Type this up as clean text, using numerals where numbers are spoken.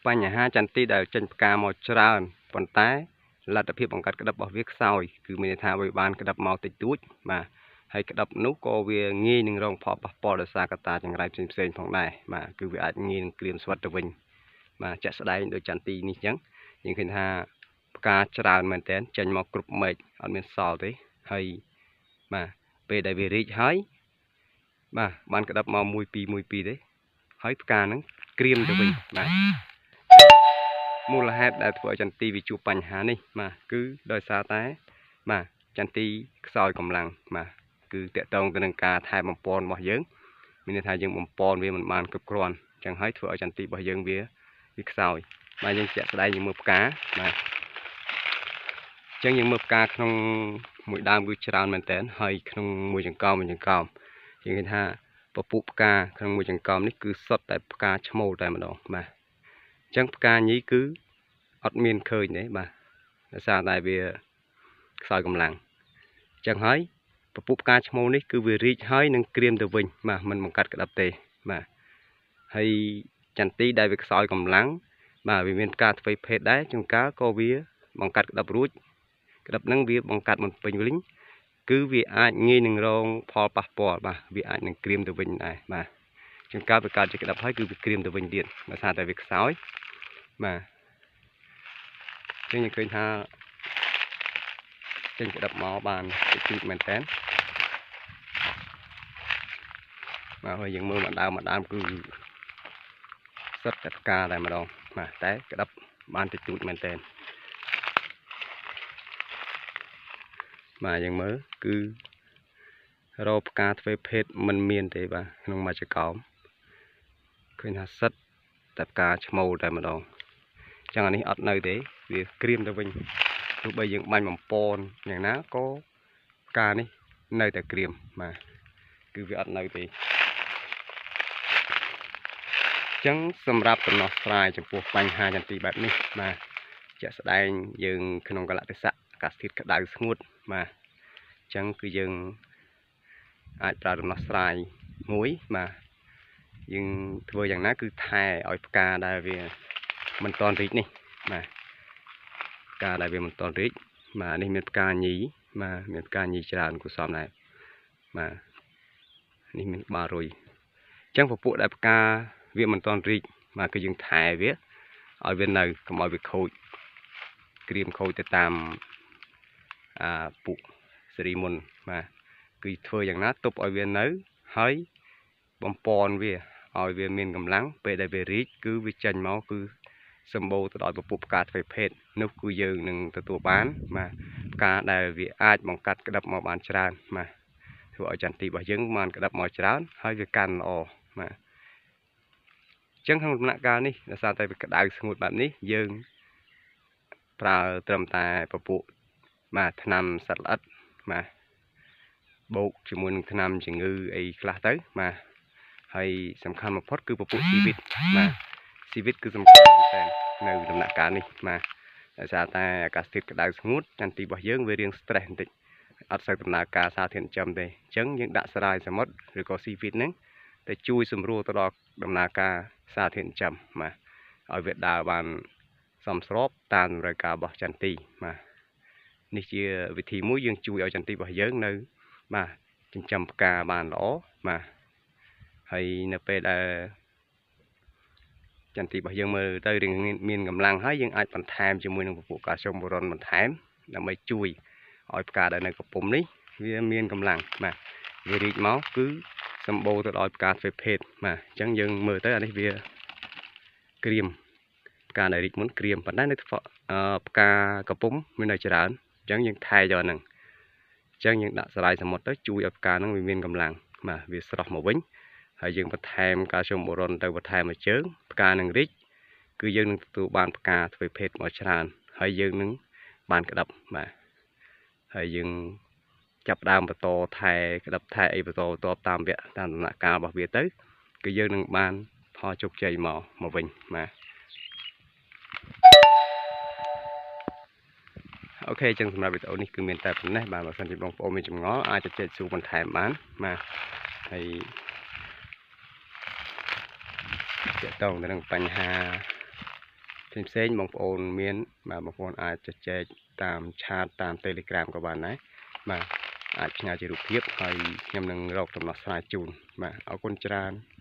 បញ្ហាចន្ទីដែលចេញផ្កាមកច្រើនប៉ុន្តែលទ្ធភាពបង្កើតក្តឹបរបស់វាខ្សោយគឺមានន័យថាវាបានក្តឹបមកតិចតួចបាទហើយក្តឹបនោះក៏វាងាយនឹងរងផលប៉ះពាល់ដោយសារកត្តាចង្រៃផ្សេងផ្សេងផងដែរបាទគឺវាអាចងាយនឹងក្រៀមស្វិតទៅវិញបាទជាក់ស្ដែងដូចចន្ទីនេះអញ្ចឹងយើងឃើញថាផ្កាច្រើនមែនតើចេញមកគ្រប់មែកអត់មានសល់ទេហើយបាទពេលដែលវារីកហើយបាទបានក្តឹបមក1 2 1 2ទេហើយផ្កាហ្នឹងក្រៀមទៅវិញបាទមូលហេតុដែលធ្វើឲ្យចន្ទីវាជួបបញ្ហានេះបាទគឺដោយសារតែបាទចន្ទីខ្សោយកម្លាំងបាទគឺតកតងទៅនឹងការថែបំពន់របស់យើងមានន័យថាយើងបំពន់វាមិនបានគ្រប់គ្រាន់អញ្ចឹងហើយធ្វើឲ្យចន្ទីរបស់យើងវាខ្សោយបាទយើងជាក់ស្ដែងយើងមើលផ្កាបាទអញ្ចឹងយើងមើលផ្កាក្នុងមួយដើមគឺច្រើនមែនតើហើយក្នុងមួយចង្កោមមួយចង្កោមយើងឃើញថាពពុះផ្កាក្នុងមួយចង្កោមនេះគឺសុទ្ធតែផ្កាឈ្មោលតែម្ដងបាទអញ្ចឹងផ្កាញីគឺអត់មានឃើញទេបាទដោយសារតែវាខ្សោយកម្លាំងអញ្ចឹងហើយពពុះផ្កាឈ្មោលនេះគឺវារីកហើយនឹងក្រៀមទៅវិញបាទមិនបង្កាត់ក្តាប់ទេបាទហើយចន្ទីដែលវាខ្សោយកម្លាំងបាទវាមានផ្កាទ្វេភេទដែរជួនកាលក៏វាបង្កាត់ក្តាប់រួចក្តាប់នឹងវាបង្កាត់មិនពេញវិញគឺវាអាចងាយនឹងរងផលប៉ះពាល់បាទវាអាចនឹងក្រៀមទៅវិញដែរបាទជួនកាលវាកើតជាក្តាប់ហើយគឺវាក្រៀមទៅវិញទៀតដោយសារតែវាខ្សោយបាទចឹងយើងឃើញថាចេញក្តាប់មកបានតិចតួចមែនតើបាទហើយយើងមើលមួយដើមមួយដើមគឺសុទ្ធតែផ្កាតែម្ដងបាទតែក្តាប់បានតិចតួចមែនតើបាទយើងមើលគឺរកផ្កាទ្វេភេទមិនមានទេបាទក្នុងមួយចកោមឃើញថាសិតតែផ្កាឈ្មោលតែម្ដងចឹងអានេះអត់នៅទេវាក្រៀមទៅវិញទោះបីយើងបាញ់បំពន់យ៉ាងណាក៏ផ្កានេះនៅតែក្រៀមបាទគឺវាអត់នៅទេចឹងសម្រាប់ដំណោះស្រាយចំពោះបញ្ហាចន្ទីបែបនេះបាទជាក់ស្ដែងយើងក្នុងកលៈទេសៈអាកាសធាតុក្តៅស្ងួតបាទចឹងគឺយើងអាចប្រើដំណោះស្រាយមួយបាទយើងធ្វើយ៉ាងណាគឺថែឲ្យផ្កាដែលវាមិនតន់រីកនេះបាទផ្កាដែលវាមិនតន់រីកបាទនេះមានផ្កាញីបាទមានផ្កាញីច្រើនគួរសមដែរបាទនេះមានក្បាលរុយអញ្ចឹងពពួកដែលផ្កាវាមិនតន់រីកបាទគឺយើងថែវាឲ្យវានៅកុំឲ្យវាខូចក្រៀមខូចទៅតាមពួកសេរីមុនបាទគឺធ្វើយ៉ាងណាទប់ឲ្យវានៅហើយបំពន់វាឲ្យវាមានកម្លាំងពេលដែលវារីកគឺវាចេញមកគឺសម្បូរទៅដោយពពុះផ្កាទ្វេភេទនោះគឺយើងនឹងទទួលបានបាទផ្កាដែលវាអាចបង្កាត់ក្តាប់មកបានច្រើនបាទធ្វើឲ្យចន្ទីរបស់យើងបានក្តាប់មកច្រើនហើយវាកាន់ល្អបាទអញ្ចឹងក្នុងដំណាក់កាលនេះដោយសារតែវាក្តៅស្ងួតបែបនេះយើងប្រើត្រឹមតែពពួកបាទថ្នាំសត្វល្អិតបាទបូកជាមួយនឹងថ្នាំជំងឺអីខ្លះទៅបាទហើយសំខាន់បំផុតគឺពពួកជីវិតបាទជីវិតគឺសំខាន់មែនទែននៅដំណាក់កាលនេះបាទដោយសារតែអាកាសធាតុក្តៅស្ងួតចន្ទីរបស់យើងវារៀង stress បន្តិចអត់សូវដំណើរការសារធាតុចិញ្ចឹមទេអញ្ចឹងយើងដាក់សារាយសមុទ្រឬក៏ស៊ីវីតហ្នឹងទៅជួយសម្រួលទៅដល់ដំណើរការសារធាតុចិញ្ចឹមបាទឲ្យវាដើរបានសមស្របតាមតម្រូវការរបស់ចន្ទីបាទនេះជាវិធីមួយយើងជួយឲ្យចន្ទីរបស់យើងនៅបាទចិញ្ចឹមផ្កាបានល្អបាទហើយនៅពេលដែលចន្ទីរបស់យើងមើលទៅរៀងមានកម្លាំងហើយយើងអាចបន្ថែមជាមួយនឹងពពួកកាល់ស្យូមបូរ៉ុនបន្ថែមដើម្បីជួយឲ្យផ្កាដែលនៅកំពុំនេះវាមានកម្លាំងបាទវារីកមកគឺសម្បូរទៅដោយផ្កាទ្វេភេទបាទអញ្ចឹងយើងមើលទៅអានេះវាក្រៀមផ្កាដែលរីកមុនក្រៀមប៉ុន្តែនៅផ្កាកំពុំមាននៅច្រើនអញ្ចឹងយើងថែយកហ្នឹងអញ្ចឹងយើងដាក់សារាយសមុទ្រទៅជួយឲ្យផ្កាហ្នឹងវាមានកម្លាំងបាទវាស្រស់មកវិញហើយយើងបន្ថែមកាល់ស្យូមបូរ៉ុនទៅបន្ថែមមួយជើងផ្កានឹងរីកគឺយើងនឹងទទួលបានផ្កាទ្វេភេទមកច្រើនហើយយើងនឹងបានក្តាប់បាទហើយយើងចាប់ដើមបន្តថែក្តាប់ថែអីបន្តតបតាមវគ្គតាមដំណាក់កាលរបស់វាទៅគឺយើងនឹងបានផលជោគជ័យមកវិញបាទអូខេអញ្ចឹងសម្រាប់វីដេអូនេះគឺមានតែប៉ុណ្ណេះបាទបើសិនជាបងប្អូនមានចម្ងល់អាចជជែកសួរបន្ថែមបានបាទហើយទាក់ទងទៅនឹងបញ្ហា ផ្សេងៗបងប្អូនមាន បាទបងប្អូនអាចជជែកតាមឆាតតាម Telegram ក៏បានដែរបាទអាចផ្ញើជារូបភាពហើយខ្ញុំនឹងរកដំណោះស្រាយជូនបាទអរគុណច្រើន។